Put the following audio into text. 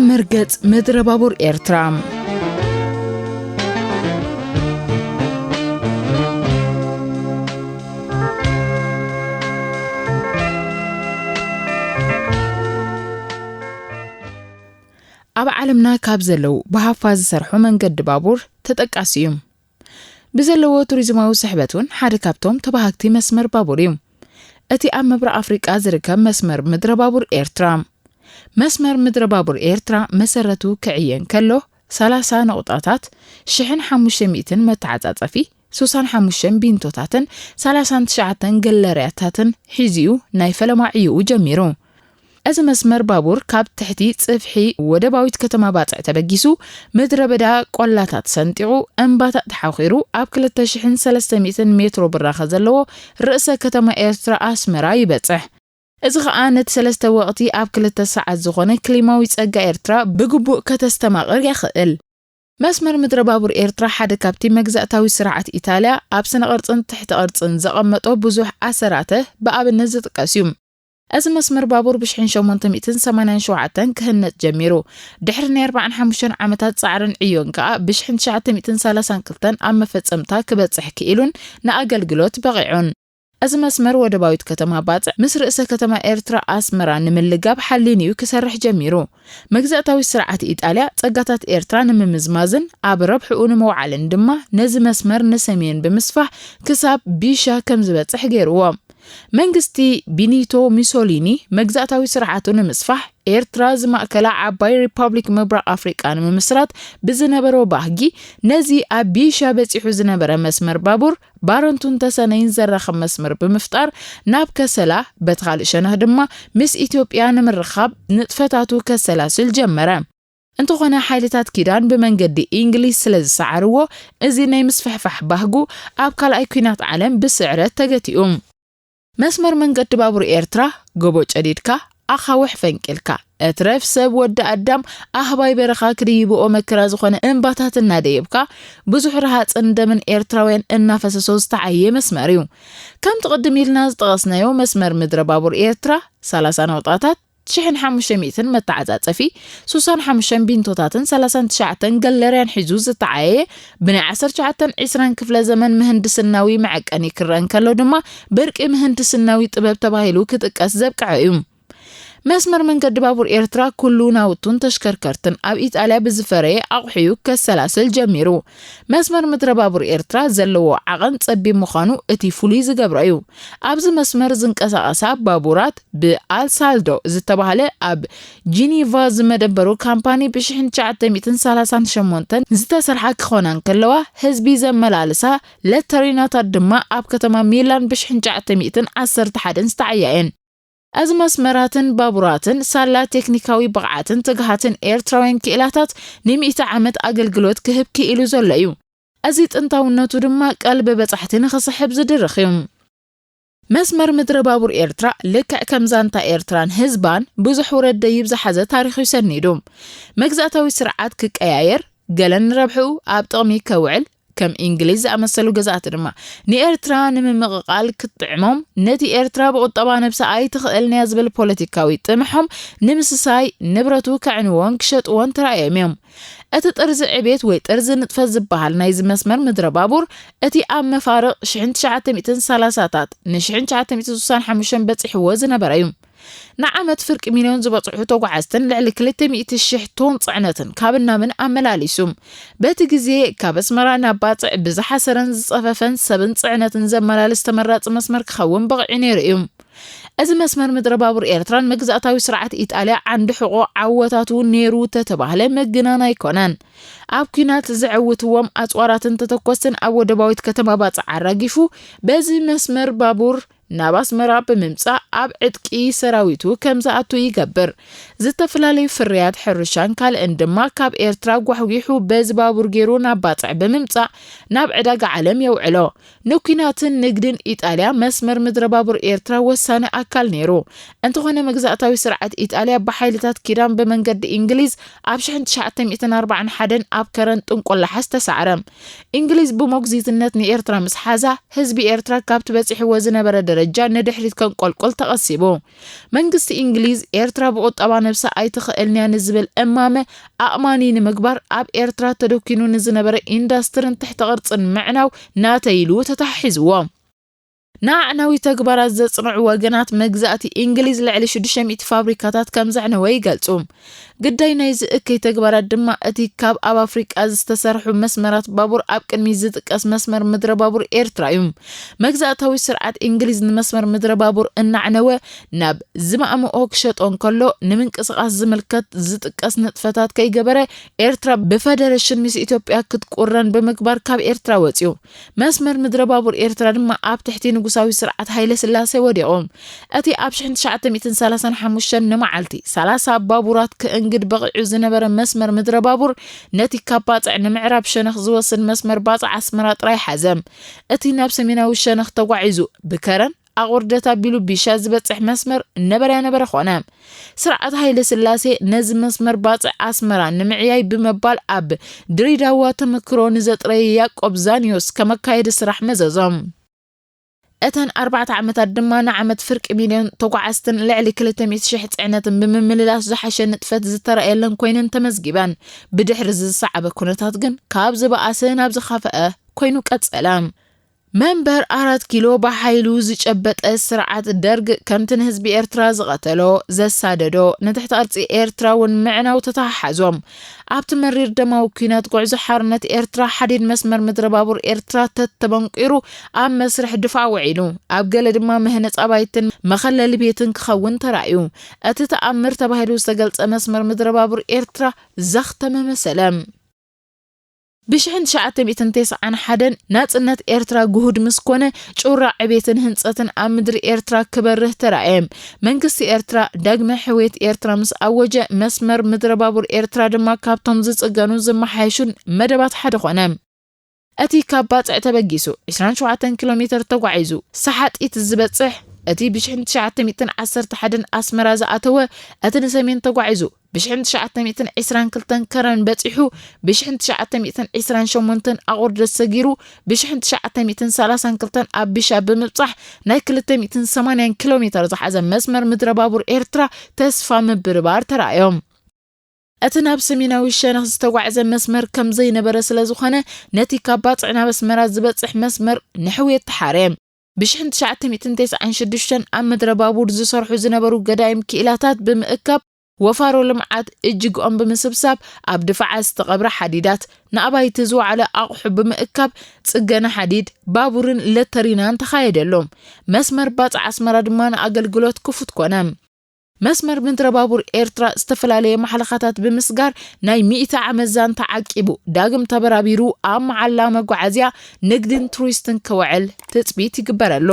መርገጽ ምድረ ባቡር ኤርትራ። ኣብ ዓለምና ካብ ዘለዉ ብሃፋ ዝሰርሑ መንገዲ ባቡር ተጠቃሲ እዩ። ብዘለዎ ቱሪዝማዊ ስሕበት እውን ሓደ ካብቶም ተባሃግቲ መስመር ባቡር እዩ። እቲ ኣብ ምብራቕ ኣፍሪቃ ዝርከብ መስመር ምድረ ባቡር ኤርትራ። መስመር ምድረ ባቡር ኤርትራ መሰረቱ ክዕየ እንከሎ፣ ሰላሳ ነቑጣታት፣ ሽሕን ሓሙሽተ ሚእትን መተዓጻጸፊ፣ ሱሳን ሓሙሽተን ቢንቶታትን ሰላሳን ትሽዓተን ገለርያታትን ሒዙ እዩ ናይ ፈለማ ዕዩኡ ጀሚሩ። እዚ መስመር ባቡር ካብ ትሕቲ ጽፍሒ ወደባዊት ከተማ ባጽዕ ተበጊሱ፣ ምድረ በዳ ቆላታት ሰንጢቑ፣ እምባታት ተሓኺሩ፣ ኣብ ክልተ ሽሕን ሰለስተ ሚእትን ሜትሮ ብራኸ ዘለዎ ርእሰ ከተማ ኤርትራ ኣስመራ ይበጽሕ። እዚ ኸኣ ነቲ ሰለስተ ወቕቲ ኣብ ክልተ ሰዓት ዝኾነ ክሊማዊ ጸጋ ኤርትራ ብግቡእ ከተስተማቕር የኽእል። መስመር ምድረ ባቡር ኤርትራ ሓደ ካብቲ መግዛእታዊ ስርዓት ኢጣልያ ኣብ ስነ ቅርጽን ትሕተ ቅርጽን ዘቐመጦ ብዙሕ ኣሰራተ ብኣብነት ዝጥቀስ እዩ። እዚ መስመር ባቡር ብሽሕን ሸሞንተ ሚእትን ሰማንያን ሸውዓተን ክህነጽ ጀሚሩ። ድሕሪ ናይ ኣርባዓን ሓሙሽተን ዓመታት ጻዕርን ዕዮን ከኣ ብሽሕን ትሽዓተ ሚእትን ሰላሳን ክልተን ኣብ መፈጸምታ ክበጽሕ ክኢሉን ንኣገልግሎት በቒዑን። እዚ መስመር ወደባዊት ከተማ ባጽዕ ምስ ርእሰ ከተማ ኤርትራ ኣስመራ ንምልጋብ ሓሊን እዩ ክሰርሕ ጀሚሩ። መግዛእታዊ ስርዓት ኢጣልያ ጸጋታት ኤርትራ ንምምዝማዝን ኣብ ረብሕኡ ንምውዓልን ድማ ነዚ መስመር ንሰሜን ብምስፋሕ ክሳብ ቢሻ ከም ዝበጽሕ ገይርዎ። መንግስቲ ቢኒቶ ሚሶሊኒ መግዛእታዊ ስርዓቱ ንምስፋሕ ኤርትራ ዝማእከላ ዓባይ ሪፓብሊክ ምብራቕ ኣፍሪቃ ንምምስራት ብዝነበሮ ባህጊ ነዚ ኣብ ቢሻ በጺሑ ዝነበረ መስመር ባቡር ባረንቱን ተሰነይን ዘራኽብ መስመር ብምፍጣር ናብ ከሰላ፣ በቲ ካልእ ሸነኽ ድማ ምስ ኢትዮጵያ ንምርኻብ ንጥፈታቱ ከሰላስል ጀመረ። እንተኾነ ሓይልታት ኪዳን ብመንገዲ እንግሊዝ ስለ ዝሰዓርዎ፣ እዚ ናይ ምስፍሕፋሕ ባህጉ ኣብ ካልኣይ ኲናት ዓለም ብስዕረት ተገቲኡ። መስመር መንገዲ ባቡር ኤርትራ፣ ጎቦ ጨዲድካ፣ ኣኻውሕ ፈንቂልካ፣ እትረፍ ሰብ ወዲ ኣዳም ኣህባይ በረኻ ክድይብኦ መከራ ዝኾነ እምባታት እናደየብካ፣ ብዙሕ ረሃጽን ደምን ኤርትራውያን እናፈሰሶ ዝተዓየ መስመር እዩ። ከምቲ ቅድም ኢልና ዝጠቐስናዮ መስመር ምድረ ባቡር ኤርትራ፣ ሰላሳ ነቑጣታት፣ ሽሕን ሓሙሽተ ሚእትን መተዓጻጸፊ፣ ሱሳን ሓሙሽተን ቢንቶታትን ሰላሳን ትሽዓተን ገለርያን ሒዙ ዝተዓየየ፣ ብናይ ዓሰርተ ትሽዓተን ዕስራን ክፍለ ዘመን ምህንድስናዊ መዐቀኒ ክረአ እንከሎ ድማ፣ ብርቂ ምህንድስናዊ ጥበብ ተባሂሉ ክጥቀስ ዘብቅዐ እዩ። መስመር መንገዲ ባቡር ኤርትራ ኩሉ ናውቱን ተሽከርከርትን ኣብ ኢጣልያ ብዝፈረየ ኣቑሑ እዩ ከሰላስል ጀሚሩ። መስመር ምድረ ባቡር ኤርትራ ዘለዎ ዓቐን ጸቢብ ምዃኑ እቲ ፍሉይ ዝገብሮ እዩ። ኣብዚ መስመር ዝንቀሳቐሳ ባቡራት ብኣልሳልዶ ዝተባህለ ኣብ ጂኒቫ ዝመደበሩ ካምፓኒ ብሽሕን ትሽዓተ ሚእትን ሰላሳን ሸሞንተን ዝተሰርሓ ክኾና እንከለዋ፣ ህዝቢ ዘመላልሳ ለተሪናታት ድማ ኣብ ከተማ ሚላን ብሽሕን ትሽዓተ ሚእትን ዓሰርተ ሓደን ዝተዓያ እየን። እዚ መስመራትን ባቡራትን ሳላ ቴክኒካዊ ብቕዓትን ትግሃትን ኤርትራውያን ክኢላታት ንሚእቲ ዓመት ኣገልግሎት ክህብ ክኢሉ ዘሎ እዩ። እዚ ጥንታውነቱ ድማ ቀልቢ በጻሕቲ ንኽስሕብ ዝድርኽ እዩ። መስመር ምድሪ ባቡር ኤርትራ ልክዕ ከም ዛንታ ኤርትራን ህዝባን ብዙሕ ውረድ ደይብ ዝሓዘ ታሪኽ እዩ ሰኒዱ። መግዛእታዊ ስርዓት ክቀያየር፣ ገለን ረብሕኡ ኣብ ጥቕሚ ከውዕል፣ ከም እንግሊዝ ዝኣመሰሉ ገዛእቲ ድማ ንኤርትራ ንምምቕቓል ክትጥዕሞም፣ ነቲ ኤርትራ ብቑጠባ ነብሳ ኣይትኽእልን እያ ዝብል ፖለቲካዊ ጥምሖም ንምስሳይ ንብረቱ ከዕንዎን ክሸጥዎን ተራእዮም እዮም። እቲ ጥርዚ ዕቤት ወይ ጥርዚ ንጥፈት ዝበሃል ናይዚ መስመር ምድረ ባቡር፣ እቲ ኣብ መፋርቕ ሽሕን ትሽዓተ ሚእትን ሰላሳታት ን ሽሕን ትሽዓተ ሚእትን ስሳን ሓሙሽተን በጺሕዎ ዝነበረ እዩ። ንዓመት ፍርቂ ሚልዮን ዝበጽሑ ተጓዓዝትን ልዕሊ ክልተ ሚእቲ ሽሕ ቶን ጽዕነትን ካብን ናብን ኣመላሊሱ። በቲ ግዜ ካብ ኣስመራ ናብ ባጽዕ ብዝሓሰረን ዝጸፈፈን ሰብን ጽዕነትን ዘመላልስ ተመራጺ መስመር ክኸውን በቒዑ ነይሩ እዩ። እዚ መስመር ምድረ ባቡር ኤርትራን መግዛእታዊ ስርዓት ኢጣልያ ዓንዲ ሕቖ ዓወታቱ ነይሩ ተተባህለ ምግናን ኣይኮነን። ኣብ ኲናት ዘዕውትዎም ኣጽዋራትን ተተኮስትን ኣብ ወደባዊት ከተማ ባጽዕ ኣራጊፉ፣ በዚ መስመር ባቡር ናብ ኣስመራ ብምምጻእ ኣብ ዕጥቂ ሰራዊቱ ከም ዝኣቱ ይገብር። ዝተፈላለዩ ፍርያት ሕርሻን ካልእን ድማ ካብ ኤርትራ ጓሕጒሑ በዚ ባቡር ገይሩ ናብ ባጽዕ ብምምጻእ ናብ ዕዳጋ ዓለም የውዕሎ። ንኲናትን ንግድን ኢጣልያ መስመር ምድረ ባቡር ኤርትራ ወሳኒ ኣካል ነይሩ። እንተኾነ መግዛእታዊ ስርዓት ኢጣልያ ብሓይልታት ኪዳን ብመንገዲ እንግሊዝ ኣብ ሽሕን ትሽዓተ ሚእትን ኣርባዓን ሓደን ኣብ ከረን ጥንቆላሓ ዝተሳዕረ። እንግሊዝ ብሞግዚትነት ንኤርትራ ምስ ሓዛ፣ ህዝቢ ኤርትራ ካብቲ በጺሕዎ ዝነበረ ደረጃ እጃ ንድሕሪት ከንቆልቁል ተቐሲቡ። መንግስቲ እንግሊዝ ኤርትራ ብቁጠባ ነብሳ ኣይትኽእልን እያ ንዝብል እማመ ኣእማኒ ንምግባር ኣብ ኤርትራ ተደኪኑ ንዝነበረ ኢንዳስትርን ትሕተ ቅርጽን ምዕናው ናተይ ኢሉ ተታሒዝዎ። ንኣዕናዊ ተግባራት ዘጽንዑ ወገናት መግዛእቲ እንግሊዝ ልዕሊ ሽዱሽተ ሚእቲ ፋብሪካታት ከም ዘዕነወ ይገልጹ። ግዳይ ናይዚ እከይ ተግባራት ድማ እቲ ካብ ኣብ ኣፍሪቃ ዝተሰርሑ መስመራት ባቡር ኣብ ቅድሚት ዝጥቀስ መስመር ምድረ ባቡር ኤርትራ እዩ። መግዛእታዊ ስርዓት እንግሊዝ ንመስመር ምድረ ባቡር እናዕነወ ናብ ዝማእምኦ ክሸጦ እንከሎ ንምንቅስቓስ ዝምልከት ዝጥቀስ ንጥፈታት ከይገበረ ኤርትራ ብፈደረሽን ምስ ኢትዮጵያ ክትቁረን ብምግባር ካብ ኤርትራ ወጺኡ። መስመር ምድረ ባቡር ኤርትራ ድማ ኣብ ትሕቲ ንጉሳዊ ስርዓት ሃይለ ስላሴ ወዲቑ። እቲ ኣብ ሽሕን ትሽዓተ ሚእትን ሰላሳን ሓሙሽተን ንመዓልቲ ሰላሳ ባቡራት ክእንግድ በቒዑ ዝነበረ መስመር ምድረ ባቡር ነቲ ካብ ባጽዕ ንምዕራብ ሸነኽ ዝወስድ መስመር ባጽዕ ኣስመራ ጥራይ ሓዘ። እቲ ናብ ሰሜናዊ ሸነኽ ተጓዒዙ ብከረን ኣቑርደት ኣቢሉ ቢሻ ዝበጽሕ መስመር ነበረያ ነበረ ኾነ። ስርዓት ሃይለ ስላሴ ነዚ መስመር ባጽዕ ኣስመራ ንምዕያይ ብምባል ኣብ ድሬዳዋ ተመክሮ ንዘጥረየ ያቆብ ዛኒዮስ ከመካየዲ ስራሕ መዘዞም። እተን ኣርባዕተ ዓመታት ድማ ንዓመት ፍርቂ ሚልዮን ተጓዓዝትን ልዕሊ ክልተ ሚእቲ ሽሕ ጽዕነትን ብምምልላስ ዝሓሸ ንጥፈት ዝተረእየለን ኮይነን ተመዝጊበን። ብድሕሪ ዝሰዓበ ኩነታት ግን ካብ ዝበኣሰ ናብ ዝኸፍአ ኮይኑ ቀጸለ። መንበር ኣራት ኪሎ ብሓይሉ ዝጨበጠ ስርዓት ደርግ ከምቲ ንህዝቢ ኤርትራ ዝቐተሎ፣ ዘሳደዶ፣ ንትሕቲ ቅርጺ ኤርትራ እውን ምዕናው ተተሓሓዞም። ኣብቲ መሪር ደማዊ ኲናት ጉዕዞ ሓርነት ኤርትራ ሓዲድ መስመር ምድረ ባቡር ኤርትራ ተተበንቂሩ ኣብ መስርሕ ድፋዕ ውዒሉ፣ ኣብ ገለ ድማ መህነጺ ኣባይትን መኸለሊ ቤትን ክኸውን ተራእዩ። እቲ ተኣምር ተባሂሉ ዝተገልጸ መስመር ምድረ ባቡር ኤርትራ ዘኽተመ መሰለ። ብሽሕን ትሽዓተ ሚእትን ተስዓን ሓደን ናጽነት ኤርትራ ግሁድ ምስ ኮነ፣ ጩራ ዕቤትን ህንጸትን ኣብ ምድሪ ኤርትራ ክበርህ ተራእየ። መንግስቲ ኤርትራ ዳግመ ሕውየት ኤርትራ ምስ ኣወጀ፣ መስመር ምድረ ባቡር ኤርትራ ድማ ካብቶም ዝጽገኑ ዝመሓየሹን መደባት ሓደ ኮነ። እቲ ካብ ባጽዕ ተበጊሱ ዕስራን ሸውዓተን ኪሎ ሜተር ተጓዒዙ ሰሓጢት ዝበጽሕ፣ እቲ ብሽሕን ትሽዓተ ሚእትን ዓሰርተ ሓደን ኣስመራ ዝኣተወ፣ እቲ ንሰሜን ተጓዒዙ ብሽሕን ትሽዓተ ሚእትን ዕስራን ክልተን ከረን በጺሑ፣ ብሽሕን ትሽዓተ ሚእትን ዕስራን ሸሞንተን ኣቑርደት ሰጊሩ፣ ብሽሕን ትሽዓተ ሚእትን ሰላሳን ክልተን ኣብ ቢሻ ብምብጻሕ ናይ ክልተ ሚእትን ሰማንያን ኪሎ ሜተር ዝሓዘ መስመር ምድረ ባቡር ኤርትራ ተስፋ ምብርባር ተራእዮም። እቲ ናብ ሰሜናዊ ሸነኽ ዝተጓዕዘ መስመር ከም ዘይነበረ ስለ ዝኾነ፣ ነቲ ካብ ባጽዕ ናብ ኣስመራ ዝበጽሕ መስመር ንሕውየት ተሓረ። ብሽሕን ትሽዓተ ሚእትን ተስዓን ሽዱሽተን ኣብ ምድረ ባቡር ዝሰርሑ ዝነበሩ ገዳይም ክኢላታት ብምእካብ፣ ወፋሮ ልምዓት እጅግኦም ብምስብሳብ፣ ኣብ ድፋዓት ዝተቐብረ ሓዲዳት፣ ንኣባይቲ ዝወዓለ ኣቑሑ ብምእካብ፣ ጽገና ሓዲድ፣ ባቡርን ለተሪናን ተኻየደሎም። መስመር ባጽዕ ኣስመራ ድማ ንኣገልግሎት ክፉት ኮነ። መስመር ምድረ ባቡር ኤርትራ ዝተፈላለየ ማሕለኻታት ብምስጋር፣ ናይ ሚእቲ ዓመት ዛንታ ዓቂቡ፣ ዳግም ተበራቢሩ፣ ኣብ መዓላ መጓዓዝያ፣ ንግድን ቱሪስትን ክውዕል ትጽቢት ይግበረሉ።